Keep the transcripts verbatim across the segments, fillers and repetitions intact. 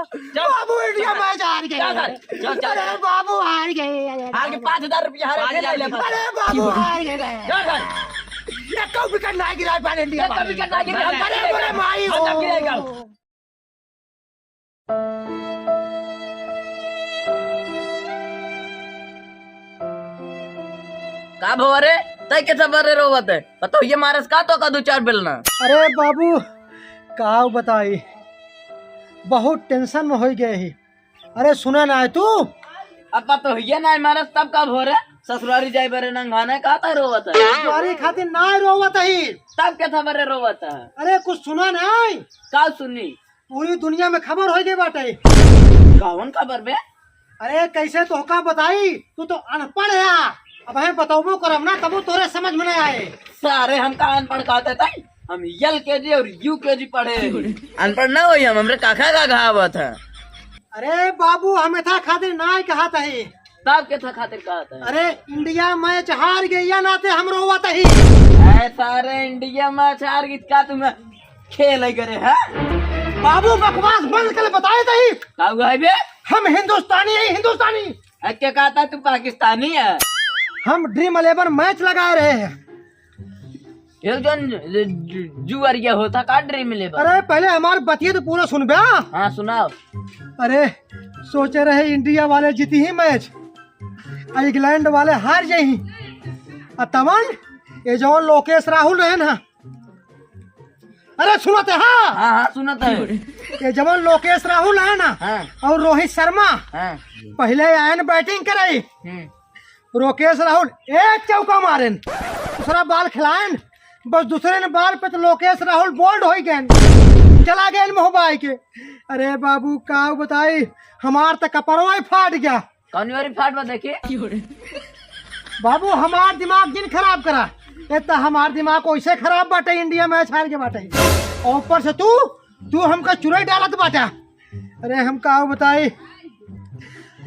चल। बाबू, इंडिया मैच हार गए। चल, चल, चल, चल। अरे बाबू, हार गए। अरे हार के बाबू। पाँच हजार रुपया हार के ले ले बस। अरे बाबू, हार गए। चल, चल। एक विकेट ना गिराए पाए इंडिया एक वाले। विकेट ना गिराए। अरे मेरे माई हो। का भवा रे? तै के थबरे रोवत है? पतोहिया मारस का तो का दू चार बेलना? अरे बाबू, का बताई, बहुत टेंशन में होइ गए ही। अरे सुना ना है तू? अब पतोहिया ना मारस तब का भवा रे? ससुरारी जाए बरे नंगाने का तो रोवत है? ससुरारी खातिर ना रोवत ही। तब के थबरे रोवत है? अरे कुछ सुना ना है? का सुनी? पूरी दुनिया में खबर होइ गई बाटे। कौन खबर बे? अरे कैसे तोहका बताई, तू तो अनपढ़ है। अब हम बतौबो करब ना, तबो तोरे समझ में नहीं आए। सारे हमका अनपढ़ कहते थे, हम एल के जी और यू के जी पढ़े। अनपढ़ ना होई हम, हमरे काका का कहावत है। अरे बाबू, हम एथा खातिर ना कहत ही। तब के था खातिर कहत है? अरे इंडिया मैच हार गई, या नाते हम रोवत ही। ऐ सारे इंडिया मैच हार गई का तुम्हें खेल है करे, हैं? बाबू, बकवास बंद कर, बताए तही। का हुआ है बे? हम हिंदुस्तानी है, हिंदुस्तानी। अ, के कहता तू पाकिस्तानी है? हम ड्रीम इलेवन मैच लगा रहे हैं। ये जौन ज-, ज-, जुआरिया होता का ड्रीम इलेवन? अरे, पहले हमार बतिया तो पूरा सुन बे। हाँ, सुनाओ। अरे, सोचे रहे इंडिया वाले जीती ही मैच, आ इंग्लैंड वाले हार जाई। आ तमन, ये जौन लोकेश राहुल रहे ना, अरे सुनत है, हाँ। हाँ, हाँ, सुनत है। ये जवन लोकेश राहुल है ना, हाँ। और रोहित शर्मा, हाँ। पहले आयन बैटिंग कराई, हम्म। लोकेश राहुल एक चौका मारेन, दूसरा बॉल खिलाएन, बस दूसरे ने बॉल पे तो लोकेश राहुल बोल्ड होइ गए, चला गए मुंह बाई के। अरे बाबू, का बताई, हमार तो कपड़वा ही फाट गया। कौन वाली फाट बा देखी? बाबू, हमार दिमाग जिन खराब करा। ए त हमार दिमाग ओइसे खराब बाटे, इंडिया मैच हार के बाटे। और ऊपर से तू, तू हमका चुरई डालत बाटा। अरे हम का बताई,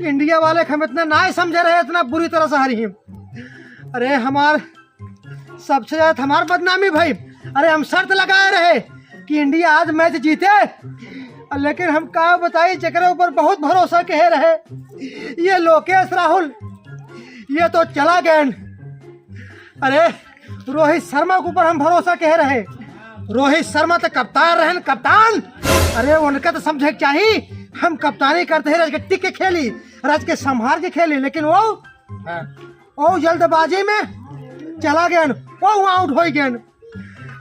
इंडिया वाले के हम इतना ना समझे रहे, इतना बुरी तरह से हारी हम। अरे हमार सबसे ज्यादा हमार बदनामी भई। अरे हम शर्त लगाए रहे कि इंडिया आज मैच जीते, लेकिन हम का बताई, जेकरे ऊपर बहुत भरोसा कहे रहे, ये लोकेश राहुल, ये तो चला गए। अरे रोहित शर्मा के ऊपर हम भरोसा कहे रहे, रोहित शर्मा तो कप्तान रहन, कप्तान। अरे उनका तो समझे के चाही, हम कप्तानी करते हैं, रज के टिक के खेली, रज के संभाल के खेली, लेकिन वो हाँ। ओ जल्दबाजी में चला गयन, ओ आउट होइ गयन।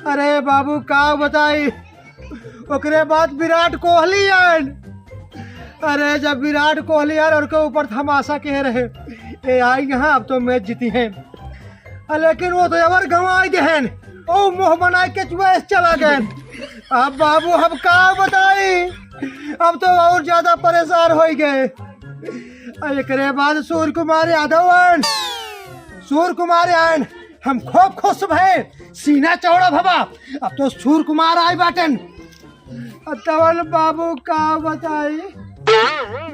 अरे बाबू का बताई, ओकरे बाद विराट कोहली आयन। अरे जब विराट कोहली आयन, ओकरे ऊपर तमाशा कहे रहे, ए आई यहाँ, अब तो मैच जीती हैं। अ, लेकिन वो तो एवर गंवाई देहन, ओ मुँह बनाए के चुएस चला गयन। अब बाबू हम का बताई, अब तो और ज्यादा परेशान होइ गए। अ, एकरे बाद सूर्य कुमार यादव आयन, सूर्य कुमार आयन, हम खूब खुश भए, सीना चौड़ा भवा। अब तो सूर्य कुमार आई बाटन। अब तवन बाबू का बताई,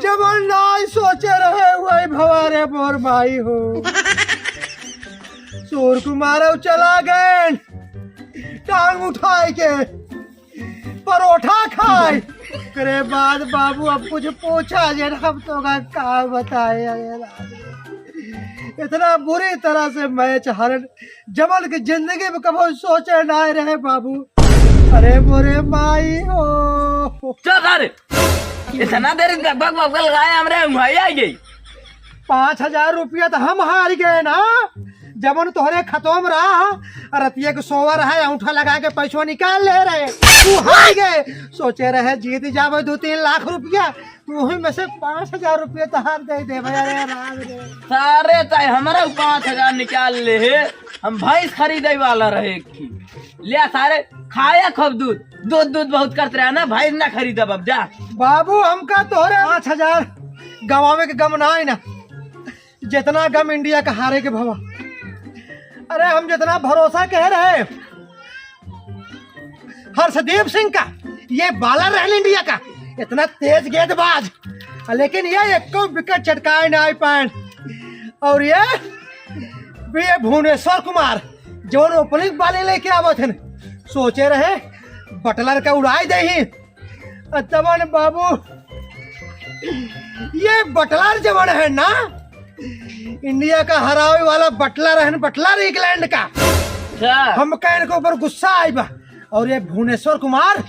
जवन नाई सोचे रहे वही भवा रे मोर माई हो। सूर्य कुमार अब चला गए टांग उठाए के परोठा खाए। एकरे बाद बाबू अब कुछ पूछा जे, हम तो का, का बताए, अरे राम रे। इतना बुरी तरह से मैच हारन, जवन के जिंदगी में कबो सोचे ना रहे बाबू। अरे मोरे माई हो। चुप सारे, इतना देर बक बक बक लगाए, हमरे वहीं आ गई। पाँच हजार रुपया तो हम हार गए ना, जवन तोहरे खतों में रहा, रतिया के सोवा रहा, अंगूठा लगा के पैसवा निकाल ले रहे, तू हार गए। सोचे रहे जीत जावे दो तीन लाख रुपया, तू ही में से पाँच हजार रुपया तोहार दे दे भाई। अरे राम रे। सारे चाहे हमरा पाँच हजार निकाल ले हे, हम भैंस खरीदे वाला रहे एक ठे। ले सारे खाया खूब दूध, दूध दूध बहुत करत रहे ना, भैंस ना खरीदब अब जा। बाबू हमका तोहरे पाँच हजार गवावे के गम ना है ना, जितना गम इंडिया का हारे के भवा। अरे हम जितना भरोसा कहे रहे हर्षदीप सिंह का, ये बॉलर रहन इंडिया का, इतना तेज गेंदबाज, लेकिन ये एको विकेट चटकाए ना पाए। और ये, ये भुवनेश्वर कुमार जौन ओपनिंग बॉलिंग लेके आवत हन, सोचे रहे बटलर का उड़ाई दे ही। तबन बाबू ये बटलर जवन है ना, इंडिया का हरावे वाला बटलर है, बटलर इंग्लैंड का। अच्छा। हमका इनके ऊपर गुस्सा आई बा। और ये भुवनेश्वर कुमार,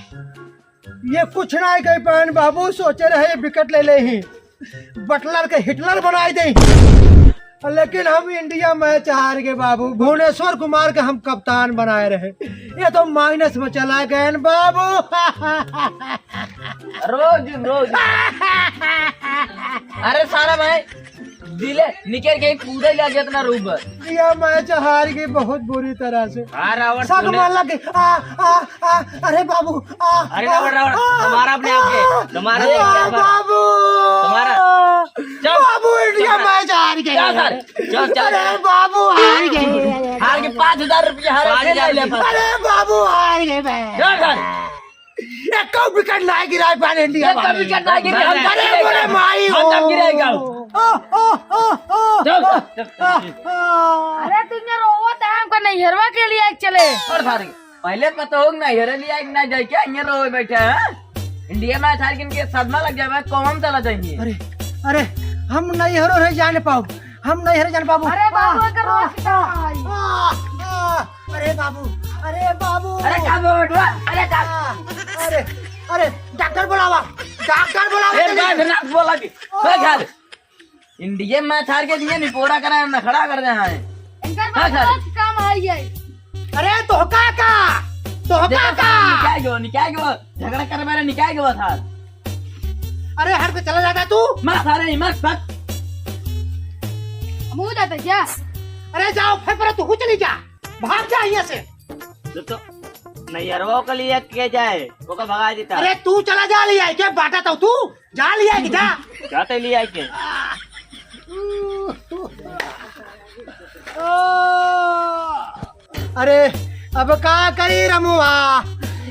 ये कुछ ना कह पाएन बाबू, सोचे रहे ये विकेट ले लेही, बटलर के हिटलर बनाई देही, लेकिन हम इंडिया मैच हार गए बाबू। भुवनेश्वर कुमार के हम कप्तान बनाए रहे, ये तो माइनस में चला गए बाबू। रोज, रोज। अरे सारा भाई, दिले निकल के कूदे लग जात ना ऊपर। इंडिया मैच हार गई बहुत बुरी तरह से। हाँ, रावण, सब तूने मान लग गए। आ, आ, आ, अरे बाबू, आ, अरे आ, रावण, रावण, आ, तुम्हारा अपने आप के, आ, तुम्हारा अरे अपने आप के। बाबू, तुम्हारा। चल, बाबू, इंडिया चल, मैच हार गए। चल, चल, चल, चल। अरे बाबू, हार गए। हार के पाँच हजार रुपया हार के पाँच हजार ले ले। अरे बाबू, हार गए बे। चल, चल। एको विकेट ना गिराए पाएन इंडिया एक वाले। विकेट ना गिरे, हम अरे गिरे, बोले माई हम हो। जब गिरेगा। ओ, ओ, ओ, ओ, चल, ओ, चल, चल, ओ, चल। ओ। अरे तू यहाँ रोवत है, हमको नैहरवा के लिए चले। और सारे, पहले पता हो ना, नैहरे लिए ना जाए क्या, यहाँ रोवे बैठे हैं? इंडिया में हार के इनके सदमा लग जाए, कोमा में चला जाएंगे। अरे, अरे, हम नैहरो नहीं जाने पाओ, हम नैहरे जाने पाओ। अरे बाबू, आ, एकर रोज आ, आ, आ। अरे बाबू, अरे बाबू। अरे का बाबू, अरे का? आ, अरे, अरे, डॉक्टर बुलावा, डॉक्टर बुलावा ए, जल्दी। बात ना बोला कि, ओ। ए, घर। इंडिया में हार के दिए निपोरा करा, नखड़ा कर दे हैं। इनकर हाँ, बात सर। रोज काम आई है। अरे, तोहका का? तोहका देखो, का? निकाल गयो, निकाल गयो। झगड़ा करे मेरे निकाल गयो था। अरे, हट के चला जाता तू। मत, अरे, मत, मत। हम हो जाते क्या? अरे, जाओ, फिर पर तू चली जा। भाग जा यहाँ से। तो, तो नैहरवा के लिए के जाए, ओका भगा देता। अरे तू चला जा, ले आए के बाटा तो तू जा, ले आए के जा। जाते ले आए के। अरे अब का करी रमुआ,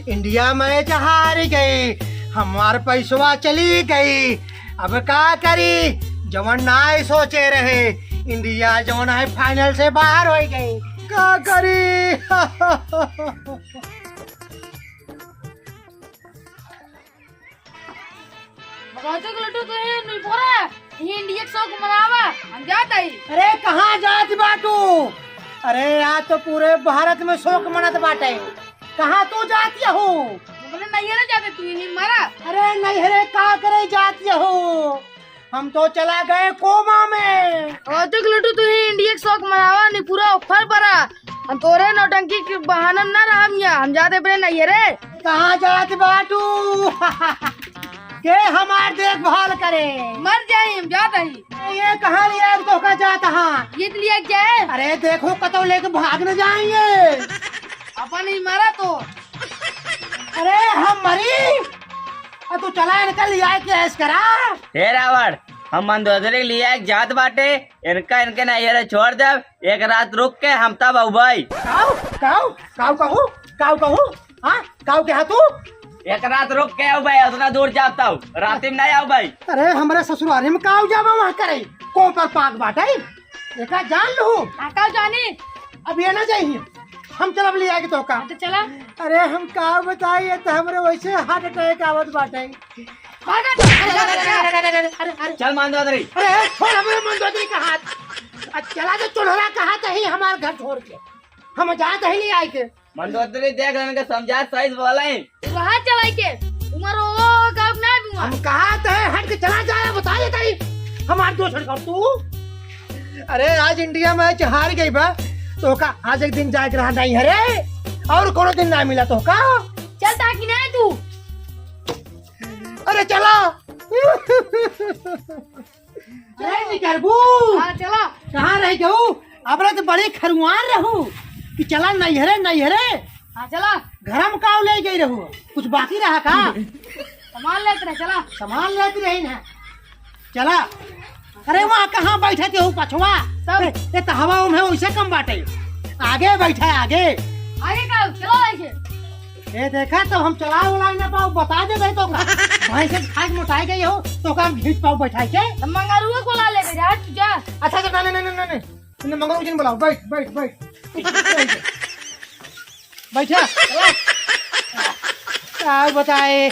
इंडिया मैच हार गई, हमार पैसवा चली गई। अब का करी, जवन नाय सोचे रहे, इंडिया जवन है फाइनल से बाहर हो गई। का करी? भगवती के लड्डू तो है, नहीं फोड़ा, ये इंडिया के शौक मनावा, हम जात हई। अरे कहाँ जात बाटू? अरे आज तो पूरे भारत में शौक मनत बाटे, कहाँ तू जात यहू? बोले नैहरे जाते तू ही मारा। अरे नैहरे का करे जात यहू? हम तो चला गए कोमा में। और तो लुटू तू ही इंडिया के शौक मनावा, नहीं पूरा ऑफर परा। हम तोरे नौटंकी के बहाना ना रहम या, हम जाते अपने नैहरे। कहाँ जात बाटू? के हमार देखभाल करे? मर जाई, हम जात हई। ये कहाँ लिया तोहका जात हा? ये तो लिया जाए। अरे देखो कतो लेके भाग न जाएंगे। अपन ही मारा तो। अरे हम मरी? आ तू चला इनका लिया के ऐश करा। हे रावण, हम मंदोदरी लिया एक जात बाटे, इनका इनके नैहरे छोड़ देब, एक रात रुक के हम तब अउबई। काऊ, काऊ, काऊ कहू, काऊ कहू, हाँ, काऊ कहा तू? एक रात रुक के अउबई, उतना दूर जाता हूँ, राती में नहीं अउबई। अरे हमरे ससुरारी में काऊ जाबा वहाँ करे, को पर पाक बाटे, एका जान लू। हाँ, काऊ जानी। अब ये ना जाइए, हम चलब लिया के तोहका। हाँ, तो चला। अरे हम का बताई, ये तो हमरे वैसे हार्ट अटैक आवत बाटे। भागा। अरे, अरे, अरे, अरे, अरे, अरे, अरे। चल मंदोदरी। अरे, छोड़ हमरे मंदोदरी का हाथ। आ, चला जो चुनहरा का हाथ ही हमार घर छोड़ के। हम जात ही नहीं आए के। मंदोदरी देख लेने के समझा सही से बोले। वहाँ चलाई के। उमर वो गाँव ना दूंगा। हम कहा तो है, हट के चला जाए, बता देता ही। हमार दो छड़का तू। अरे आज इंडिया मैच हार गई बा, तोहका आज एक दिन जाए के रहा नहीं है रे, और कोनो दिन ना मिला तोहका। चल ताकि नहीं तू। अरे चला। अरे निकरबू। हाँ, चला। कहाँ रह गऊ? अब तो बड़ी खरुआन रहू कि चला नैहरे, नैहरे। हाँ, चला। घरम काव ले गई रहू? कुछ बाकी रहा का? सामान लेत रहे, चला। सामान लेत रही ना। चला। अरे वहाँ कहाँ बैठे थे हो पछवा? तब? ए, ए, तो हवा में वैसे कम बाटे। आगे बैठा है, आगे। आगे का? चलो ऐसे। ए, देखा तो हम चला उला ना पाओ, बता दे भाई तो का। भैंस के खाए मोटाई गई हो, तो का हम घींच पाओ बैठाई के? तो मंगरुआ को ला ले जा, तू जा। अच्छा, अच्छा, ना, ना, ना, ना, ना। तुमने मंगरुआ जी ने बुलाओ, बैठ, बैठ, बैठ। बैठा। का बताए?